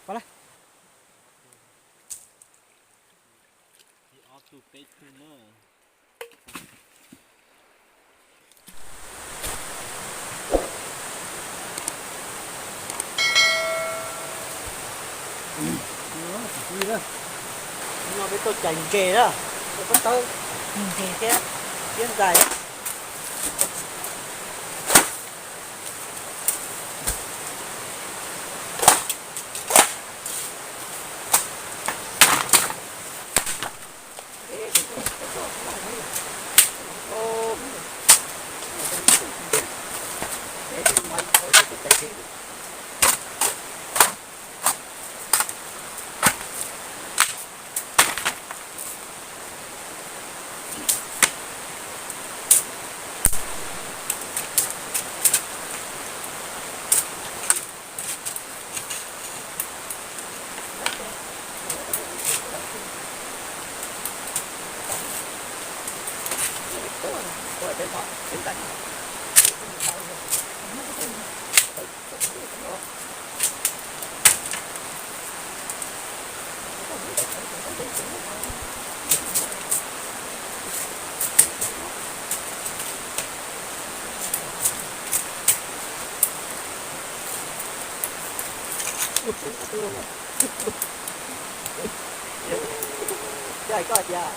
Pab lawm. Ob tug peb tug na. No peb tuaj cais ntses na, pob tawb, ntses thiab, thiab ntais. Coj koj tias,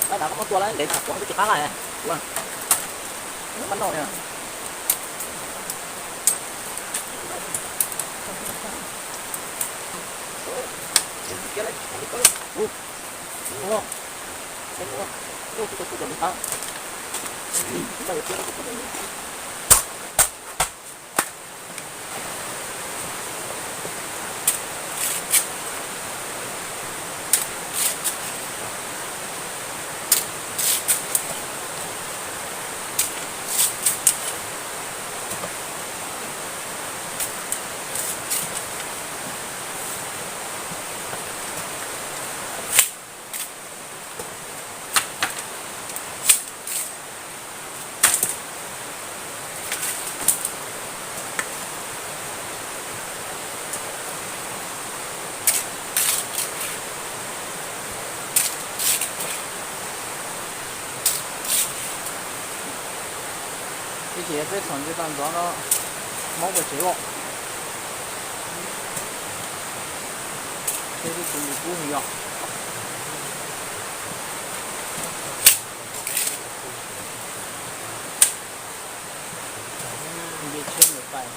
Tab ntawd koj muab tua lawm ntev tsam kuv twb tsis qab lawm. Ua, muab noj thiab. Ib chim peb txhom ntses tag ntxov no, mob puas tsev os. Peb twb tsis mus kub heev yom. Nce tsheb mus pais,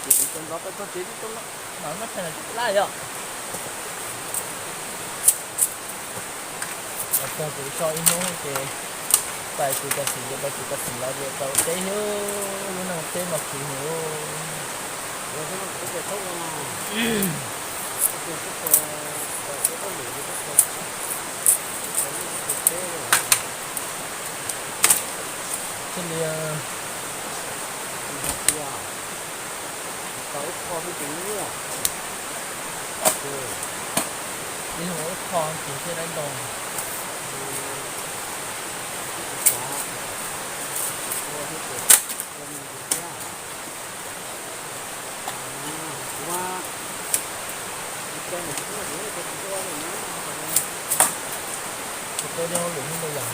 ces cov ntxov peb txog tsev twb tau mam muab tshais los tsis laj yom. Txog ces so ib hnub ces Pais tus tag xim ces pais tus tag xim los ces tau teb thiab, lub neej teb mas khwv heev. Thiaj li ib qho ces thiaj dab ntau. Kuv tau cov hauj lwm ntau yam.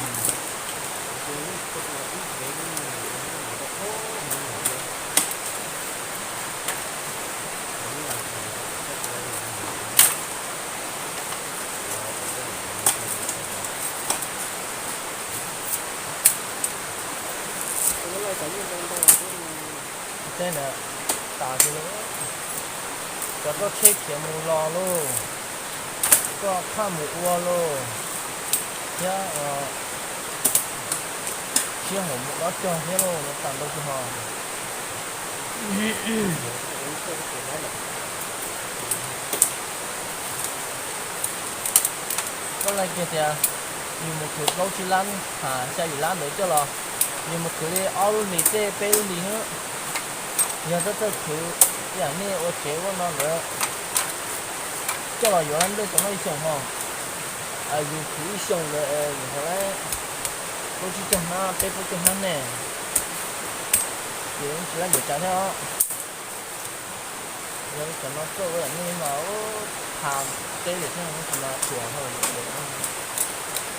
Teb na, tas kiag lauj. Cov txoj tsheb khiav mus los lauj, txoj phaj mus ua lauj, thiab sij hawm mus dob cog thiab lauj, no tas ntau kawg hos. Koj laij kiag tias yus mus khwv plaub tsib lab, ha xya yim lab ntawd coj los, yus mus khwv li ob lub hlis tej peb lub hlis xwb. Yog txawj txawj khwv, ib yam nej ua tsev ua no ntawd, coj los yuav lab nplej tom no ib xyoos ho. Yus khwv ib xyoos ntawd yus haus lab plaub tsib caug hnab peb plaub caug hnab ne, ces tsis lab npaum cas thiab os. Yog cov no txawj ua yam nej mas, ha, teb lawm thiab, tab sis mas tsuas ho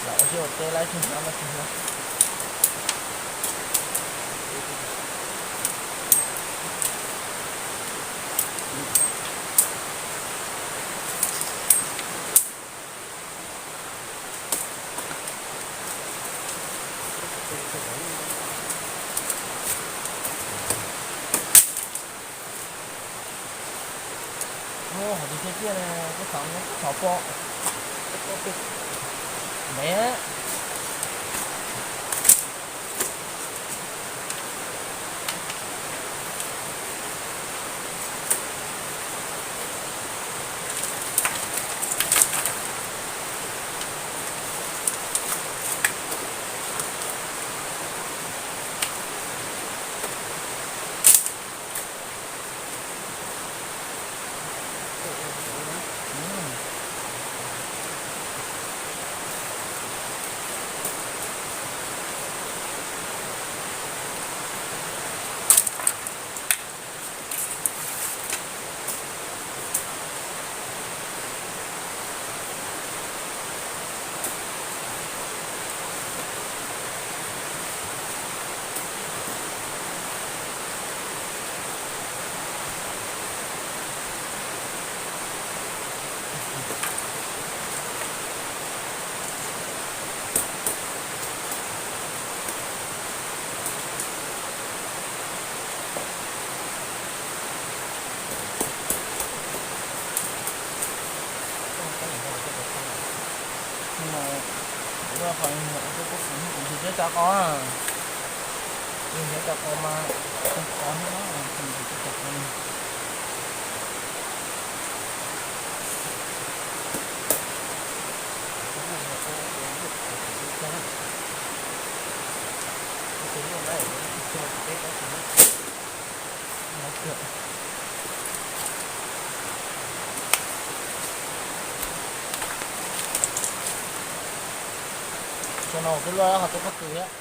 lam ua siab ua teb lab caug hnab no tsuas hnab. Ub, hov tiag tiag tiag ne, kuv xav no kuv thov pom. Mev. Ua qhov kuv nrhiav cov qos, kuv nrhiav cov qos mas, kuv nrhiav cov qos mas, kuv qos thiab, kuv nrhiav cov qos. Tso no twb luaj ho tej pob kws thiab.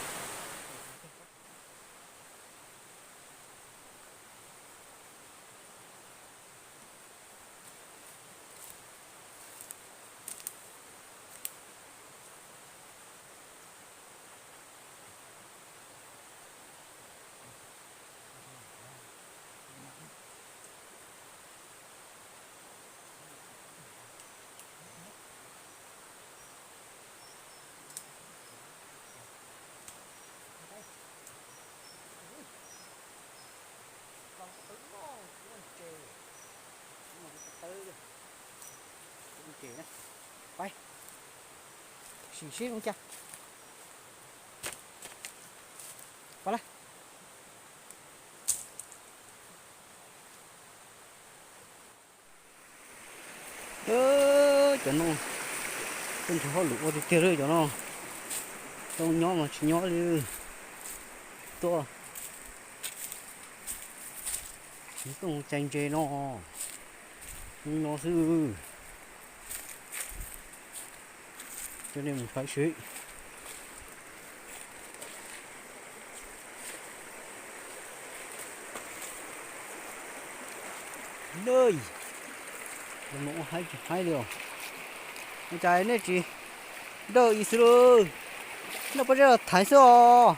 Sim seb zoo cas. Pab lawm. Cov no, tuaj nrhiav hauj lwm ua tiag tiag li cov no. Tuaj nyob mas tsis nyob li. Tuaj, tsis tuaj cai ntses no, no xwb. Coj nej mus saib seb. Lawm, ua haib tsis haib li os. Ua cas nej tsis dawj ib xwb lauj? Dawj pob zeb los thaiv xwb os.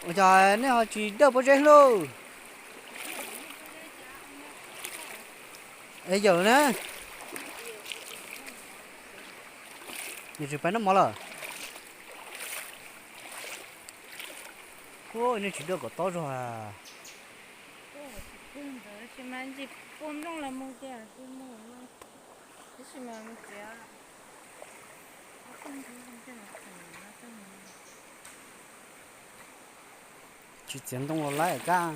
Ua cas nej ho tsis dawj pob zeb lauj? Es yawm na, nws tsis pab noj mov lawm. Ua nej tsis dawj kom tob zog a. Tsis txiav ntoo los laib kab.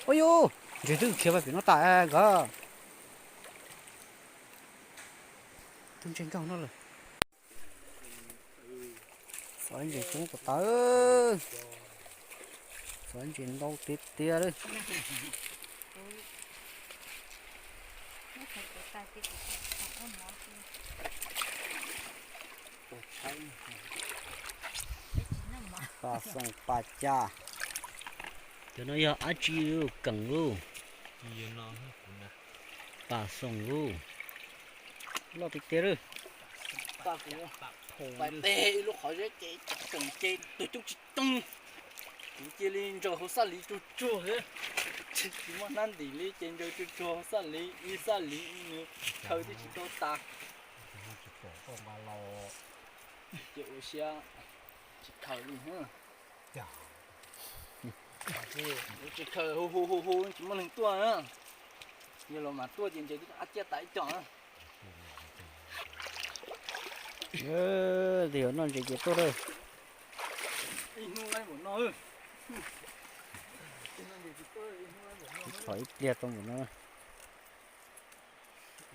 Ua yus, ntses twb khiav pem no tas nkawd. Twb ntse nkauj no lawm. Xov ntses coob tas tas. Xov ntses ntau tiag tiag li. Paj xoom paj ca. Cov no yog dab tsi keem lauj? Paj xoom lauj. Loj tiag tiag li. Pais pe ib lub qhov zeb ces tseem ces tus coob tsis coob. Kuv cia li ntsaws hauv xaj liv tsuag tsuag xwb. Tsis muaj hnab ntim li ces ntsaws tsuag tsuag hauv xaj liv, ib xaj liv nws khaws twb tsis tau tas. Ces ua siab tsis khaws li. Tsis khaws hu hu hu hu tsis muaj neeg tuaj na. Yog los mas tuaj ces ntses twb qab ciaj tas ib co na. Twb yuav noj ntses ces tuaj lawm. Ib hnub laib npaum no. Txhom ib pliag tau npaum no.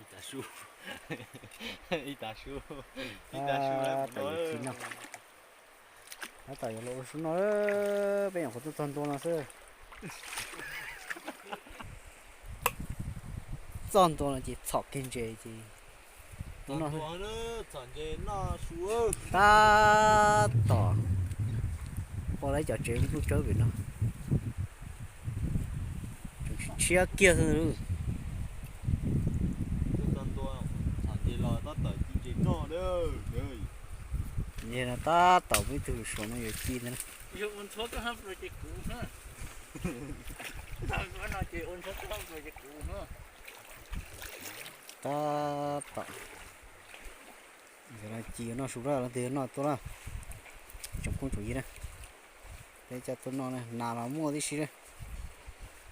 Ib tav su, ib tav su, ib tav su laib npaum no. Tab tom yuav los ua su noj, peb nyuam qhuav tuaj txog ntua no xwb. Txog ntua no ces txhom kiag ntses ces tab tom pom lawv cov tsev nplooj tsawb pem no. Tshiab kiag xwb. Ntses los tab tom ci ntses noj. Ntses no tab tom muaj ib tug lus Suav no yuav ci ntawd na. Tab tom ci noj su lawm, leej twg yuav noj tuaj lawm. Tsoom phooj tsoom ywg na, peb coj tuaj noj na, nas los muaj tib si.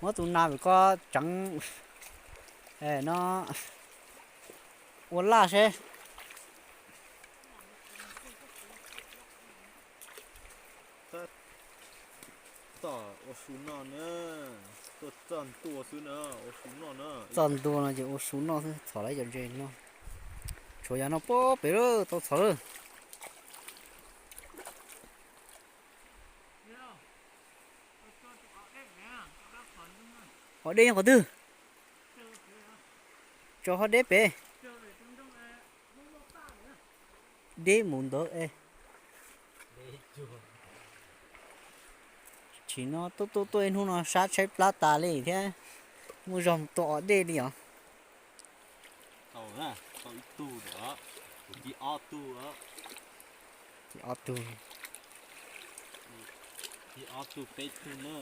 Muab tus nas pem ko tseev no ua laj seb. Tab tom ua su noj na, tuaj txog ntua xwb na, ua su noj na. Txog ntua no ces ua su noj xwb, txhom lawv cov ntses no. Tshuav yav no puag pem lawm, tau txhom lawm. Hov deb nyob qhov twg? Tso hov deb pem. Deb mus ntawd es. Tsim no tuaj tuaj tuaj ib hnub no sab tshaib plab tas li thiab, muaj zog mus tua os dej li os. Tau na, tau ib tug lawm, kuv ci ob tug. Ci ob tug. Ci ob tug peb tug na.